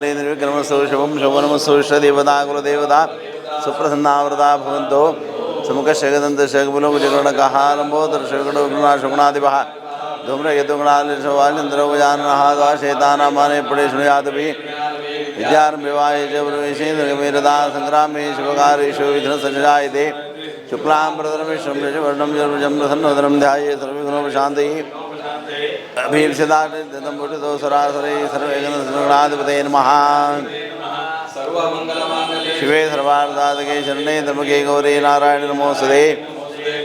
निर्विघ्नमस्तु शुभं शोभनमस्तु इष्टदेवता कुलदेवता सुप्रसन्नावृता भवन्तु। सुमुखशगदन्तशगबुलमुजगणकहालम्बोदरशगणशुगुणादिवः धूम्रयदुगुणालिशवालिन्द्रोजाननः द्वाशेतानामाने पडेष्णुयादपि विद्यारम्भिवाय च प्रवेशेन्द्रगमीरदा सङ्ग्रामे शिवकारेषु विघ्नसज्जायते। शुक्लां प्रदरमिश्रं शशिवर्णं जर्मजं प्रसन्नवदनं ध्याये सर्वविघ्नोपशान्तये अभीप्सितार्थं पुटितो सरासरे सर्वेगणाधिपतये नमः। शिवे सर्वार्थसाधके शरणे त्र्यम्बके गौरी नारायण नमोस्तुते।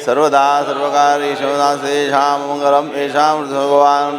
सर्वदा सर्वकार्येषु येषां मङ्गलम् येषां भगवान्।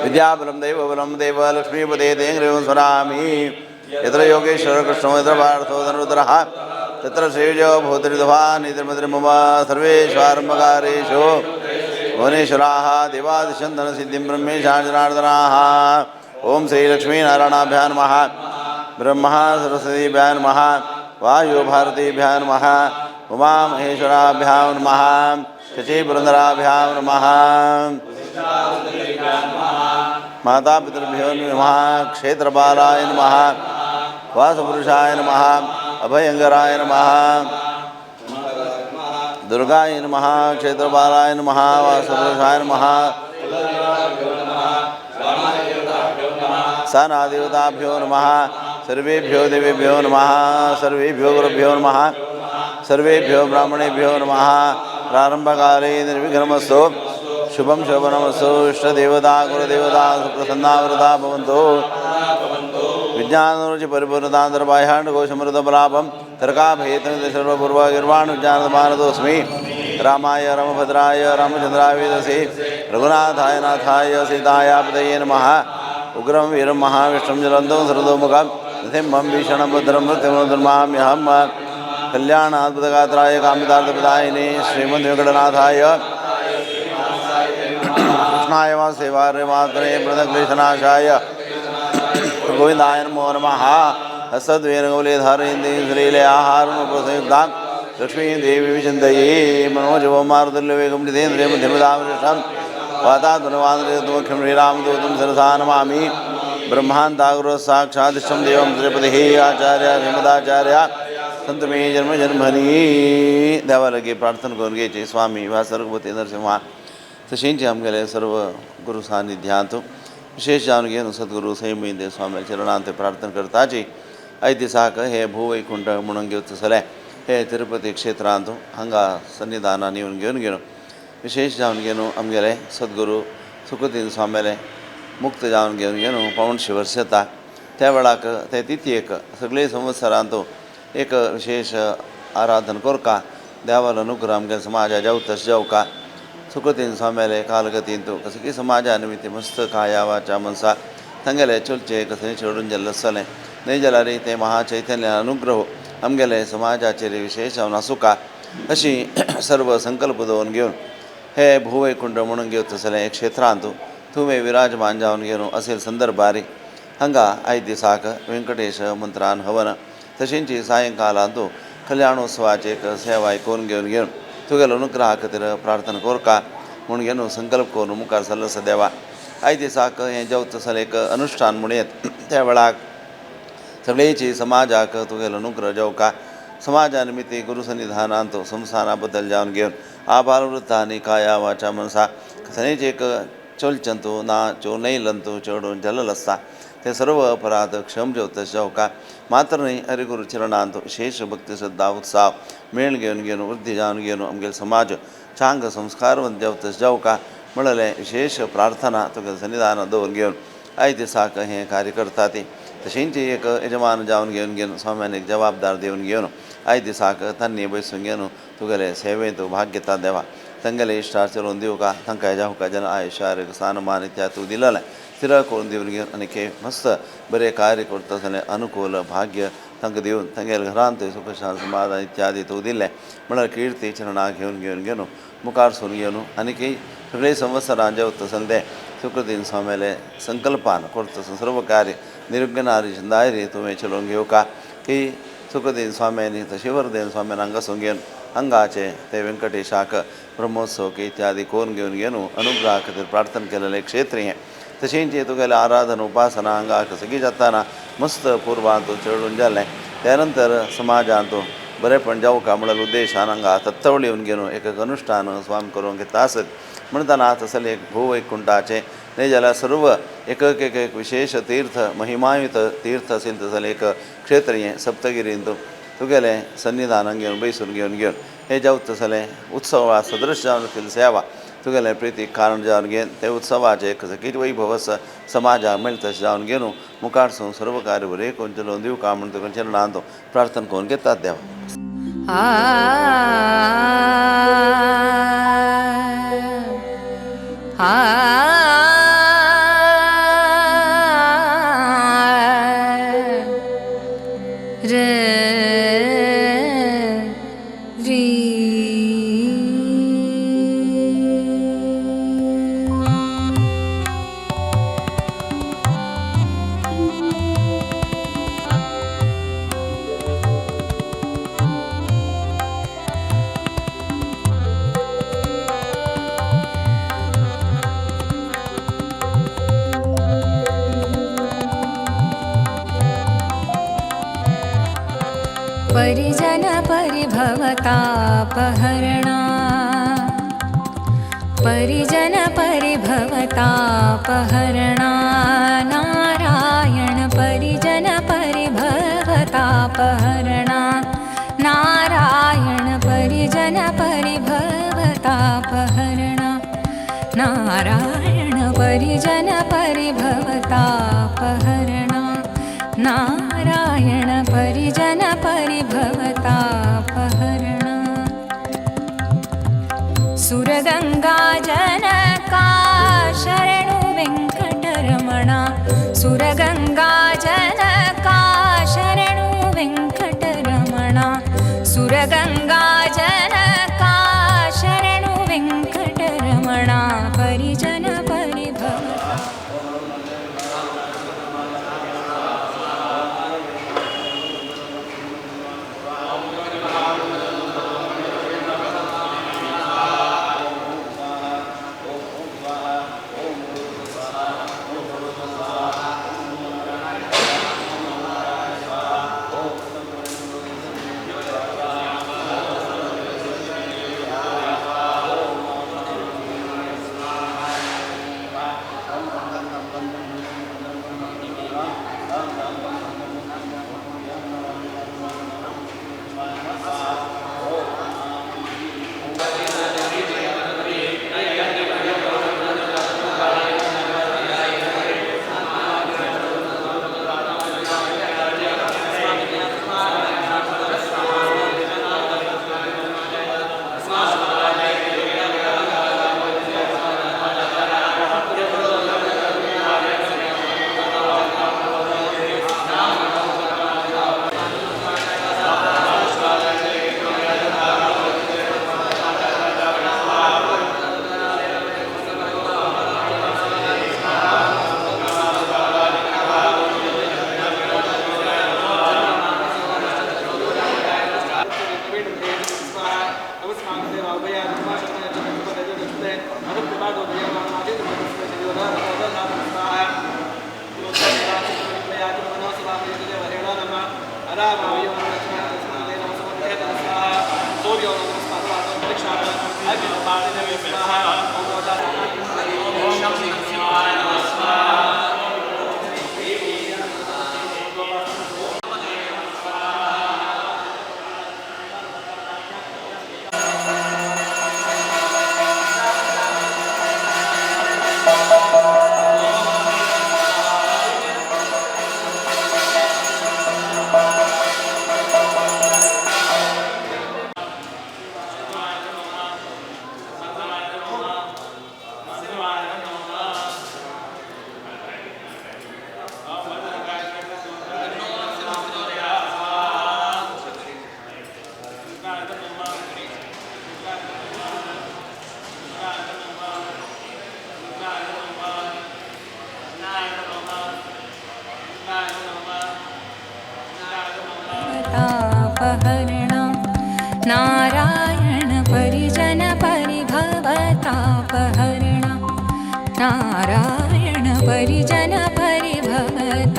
विद्याबलं दैवबलं देव लक्ष्मीपदे तेङ्ग्रीं स्मरामि। यत्र योगेश्वर कृष्णो यत्र पार्थो धनुर्धरः तत्र श्रीविजयो भूतिर्धवानितिर्मतिर्मम सर्वेष्वारम्भकारेषु भुवनेश्वराः देवादिशन्दनसिद्धिं ब्रह्मेशाजनार्दनाः। ॐ श्रीलक्ष्मीनारायणाभ्यां नमः। ब्रह्मा सरस्वतीभ्यां नमः। वायुभारतीभ्यां नमः। उमामहेश्वराभ्यां नमः। शचीपुरन्दराभ्यां नमः। मातापितृभ्यो नमः। क्षेत्रपालाय नमः। वासपुरुषाय नमः। अभयंकराय नमः। दुर्गाय नमः। क्षेत्रपालाय नमः। वासपुरुषाय नमः। सनादेवताभ्यो नमः। सर्वेभ्यो देवेभ्यो नमः। सर्वेभ्यो गुरुभ्यो नमः। सर्वेभ्यो ब्राह्मणेभ्यो नमः। प्रारंभकाले निर्विघ्नमस्तु। शुभं शोभनमस्तु। इष्टदेवता गुरुदेवता सुप्रसन्नावृता भवन्तु। विज्ञानरुचि परिपूर्णतान्तर्बाह्याण्डकोशमृतबलाभं तर्काभयेतनिर्वाणविज्ञानमानतोऽस्मि। रामाय रामभद्राय रामचन्द्राय वेदसे रघुनाथाय नाथाय सीताया पतये नमः। उग्रं वीरं महाविष्णुं जलन्तं सर्वतोमुखं नृसिंहं भीषणं भद्रं मृत्युर्माम्यहं। कल्याणाद्भुतगात्राय कामितार्थप्रदायिने श्रीमद्वेङ्कटनाथाय कृष्णाय वासुदेवाय मात्रे प्रदक्लेशनाशाय गोविंदाय नमो नमः। हस्तद्वेनगौलेधारयन्तीं श्रीलयाहारमुपसंयुक्तां लक्ष्मीं देवी विचिन्तये। मनोजवं मारुतुल्यवेगं जितेन्द्रियं मध्यमदामृष्टं वाताधुनवान्द्रियमुख्यं श्रीरामदूतं शिरसा नमामि। ब्रह्मान्तागुरुः साक्षादिष्टं देवं श्रीपतिः आचार्य श्रीमदाचार्य संत मे जन्म जन्मनि। देवा लागीं प्रार्थना करून घेवची। स्वामी रघुपती नरसिंहा तशेंच आमगेले सर्व गुरु सानिध्यांत विशेष जावन घेवन सद्गुरू संयमी स्वामी चरणांत प्रार्थना करताची। आयज दिसाक हे भूवैकुंठ म्हणून घेवचो जाल्यार हे तिरुपती क्षेत्रांत हांगा सन्निधानान येवन घेवन घेवन विशेष जावन घेवन आमगेले सद्गुरू सुखदीन स्वाम्याले मुक्त जावन घेवन घेवन 75 वर्स येता त्या वेळाक ते तिथयेक सगळे संवत्सरांत एक विशेष आराधन करका देवालो अनुग्रह आमगे समाजा जावं तशें जावका। सुखदीन स्वाम्याले कालगतींत कसं की समाजा निमित्त मस्त काया वाचा मनसा तांगेले चलचे कसं चेडून जाल्लें आसतलें न्हय जाल्यार ते महाचैतन्य अनुग्रह आमगेले समाजाचेर विशेष जावन आसुका अशी सर्व संकल्प दवरून घेवन हे भूवैकुंठ म्हणून घेवचो जाल्यार एक क्षेत्रांत तुवें विराजमान जावन घेवन असेल संदर्भार हांगा आयज दिसाक वेंकटेश मंत्रान हवन तशेंच सायंकालांत कल्याणोत्सवाचे एक सेवाय करून घेवन घेवन तुगेलो अनुग्रहा खातीर प्रार्थना करका म्हूण घेवन संकल्प करून मुखार सरलो आसा देवा। आयज दिसाक हें जेवता जाल्यार एक अनुश्ठान म्हणयेत त्या वेळाक सगळेची समाजाक तुगेलो अनुग्रह जावका। समाजा निमित्त गुरु सन्निधानांत संस्थाना बद्दल जावन घेवन आबालवृत्तांनी काया वाचा मनसा कसलेंच एक चलचंतू ना चोनयलंतू चेडून जलल आसता ते सर्व अपराध क्षम जेवता जावका। मात्र न्हय हरिगुरु चरणांत विशेष भक्ती श्रद्धा उत्साह मेळ घेवन घेवन वृद्धी जावन घेवन आमगेलो समाज चांग संस्कारवंत जेवता जावका म्हणलें विशेष प्रार्थना तुगे सन्निधान दवरून घेवन आयज दिसाक हें कार्य करता ती। तशेंच एक यजमान जावन घेवन घेवन स्वाम्यान एक जबाबदार दिवन घेवन आयज दिसाक तांणी बसून घेवन तुगेले सेवेंत भाग घेता देवा। तांगेले इश्टार चलोवन दिवका तांकां जावका जन आयुष्य आरोग्य स्थानमान इत्यादी तूं दिलेलें स्थिर करून दिवन घेवन आनी मस्त बरें कार्य करता जाल्यार अनुकूल भाग्य तांकां दिवन तांगेले घरांत सुख शांत समाधान इत्यादी तूं दिलें म्हळ्यार किर्ती चरणां घेवन घेवन घेवन मुखार सरून घेवन आनीक सगळे संवत्सरां जेवता आसतना ते सुखदीन स्वाम्याले संकल्पान करता सर्व कार्य निर्विघ्नारी दायरे तुवें चलोवन घेवका की सुखदीन स्वाम्यांनी तशें वरदेन स्वाम्यान हांगा घेवन हांगाचे ते व्यंकटेशाक ब्रह्मोत्सव इत्यादी करून घेवन घेवन अनुग्रहा खातीर प्रार्थना केलेलें क्षेत्र हें. तशेंच तुगेलें आराधन उपासना हांगा सगळी जाताना मस्त पूर्वांत चडून जालें. त्यानंतर समाजांत बरेपण जावका म्हणल्यार उद्देशान हांगा तत्वळ येवन घेवन एक अनुष्ठान स्वामी करूंक घेता आसत म्हणटना तसलें एक भूवैकुंठाचें न्हय जाल्यार सर्व एक एक एक विशेष तीर्थ महिमायुत तीर्थ असेल तसलें एक क्षेत्र हें सप्तगिरींत तुगेलें सन्निधान घेवन बैसून घेवन घेवन हें जावं तसलें उत्सवा सदृश जावन सेवा तुगेलें प्रितीक कारण जावन घेवन ते उत्सवाचें एक सगळी वैभव समाजाक मेळटा तशें जावन घेवन मुखार सर्व कार्य बरें करून चलोवन दिवका म्हूण तुका चरणांत प्रार्थना करून घेतात देवा. परिजन परिभवतापहरणा परिजन परिभवतापहरणा नारायण परिजन परिभवतापहरणा नारायण परिजन परिभवतापहरणा नारायण परिजन परिभवतापहरणा नारायण परिजन परिभवतापहरणा. सुरगंगा जनका शरणु वेंकटरमणा सुरगंगा जनका शरणु वेंकटरमणा सुरगंगा जनका शरणु वेंकटरमणा परिजन परिभवता. नारायण परिजन परिभवतापहरणा।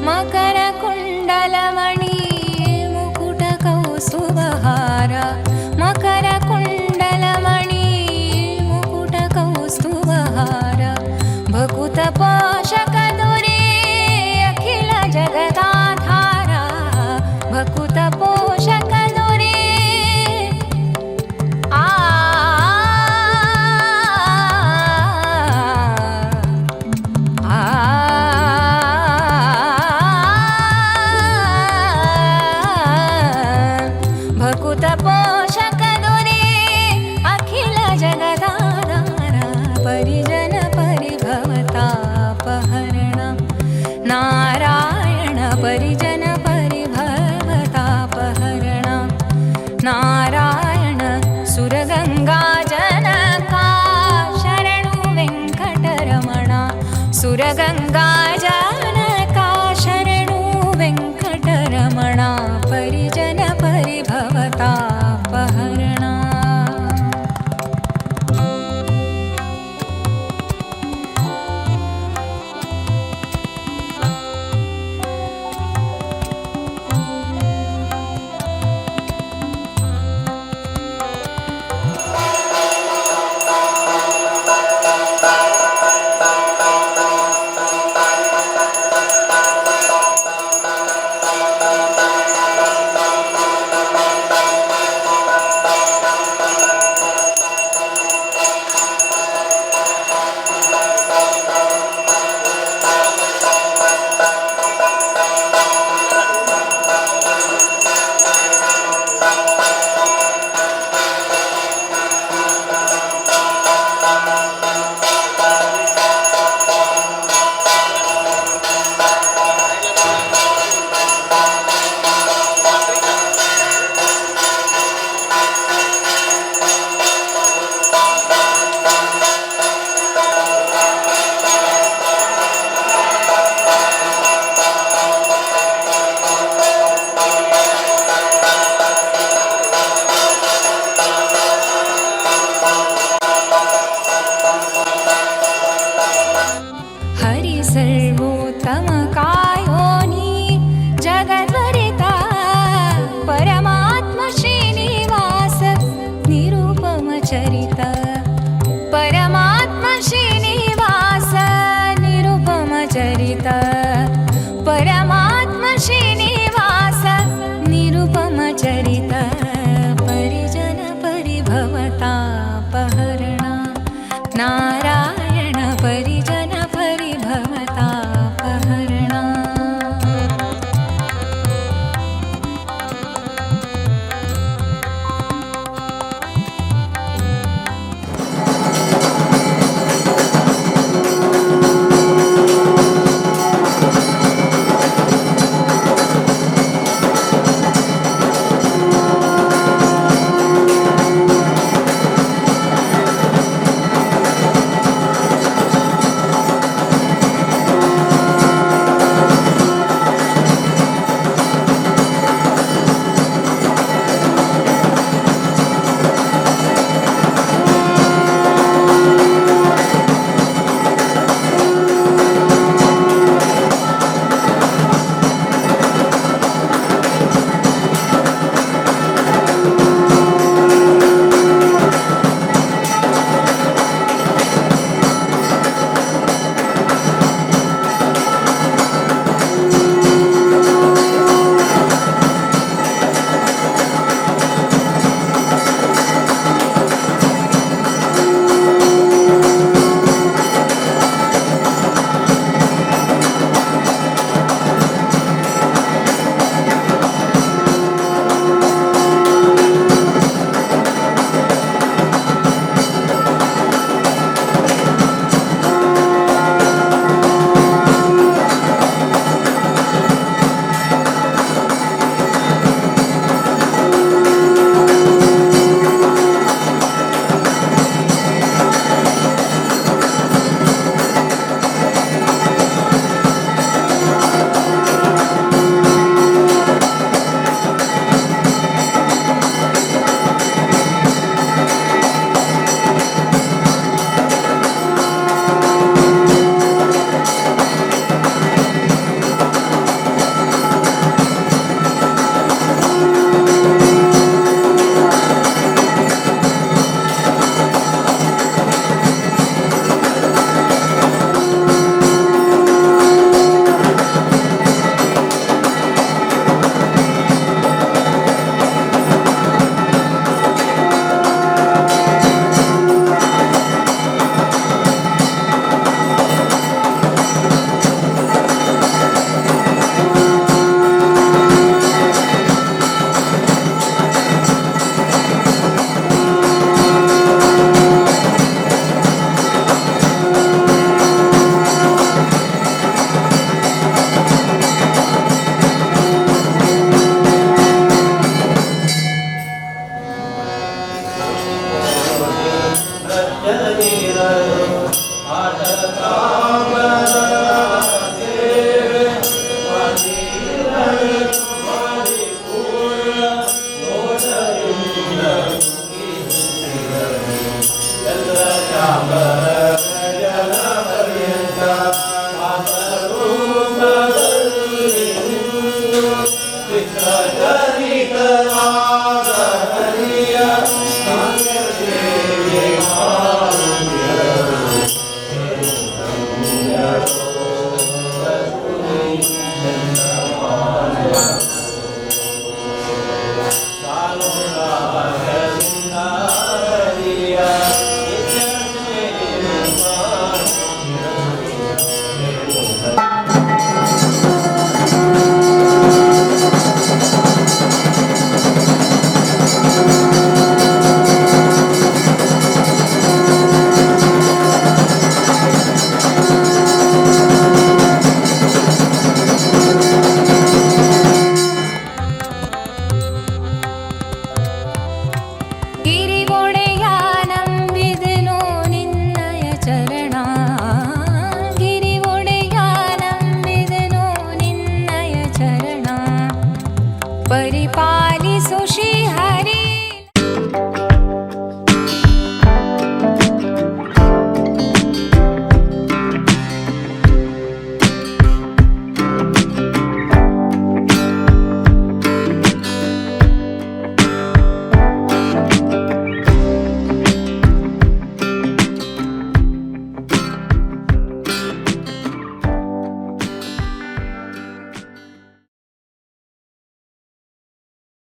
मकर कुण्डलमणि मुकुट कौस्तुभहार मकर कुण्डलमणि मुकुट कौस्तुभहार भकुत पोषक दुरे अखिल जगदाधारा भकुत पोषक दुरे आ आ भकुत पोषक दुरे अखिल जगदाधारा परिजन परिभवतापहरण नारायण परिजन परिभवतापहरण नारायण सुरगङ्गा जनका शरणु वेङ्कटरमण सुरगङ्गा जनका शरणु वेङ्कटरमण परिजन परिभवतापहरण। हरि सर्वोत्तम कायोनी जगद्वरिता परमात्म श्रीनिवास निरुपम चरित परमात्म श्रीनिवास निरुपम चरित परमात्म श्रीनिवास निरुपम चरित परिजन परिभवतापहरण नारायण परिजन परिभवतापहरणा।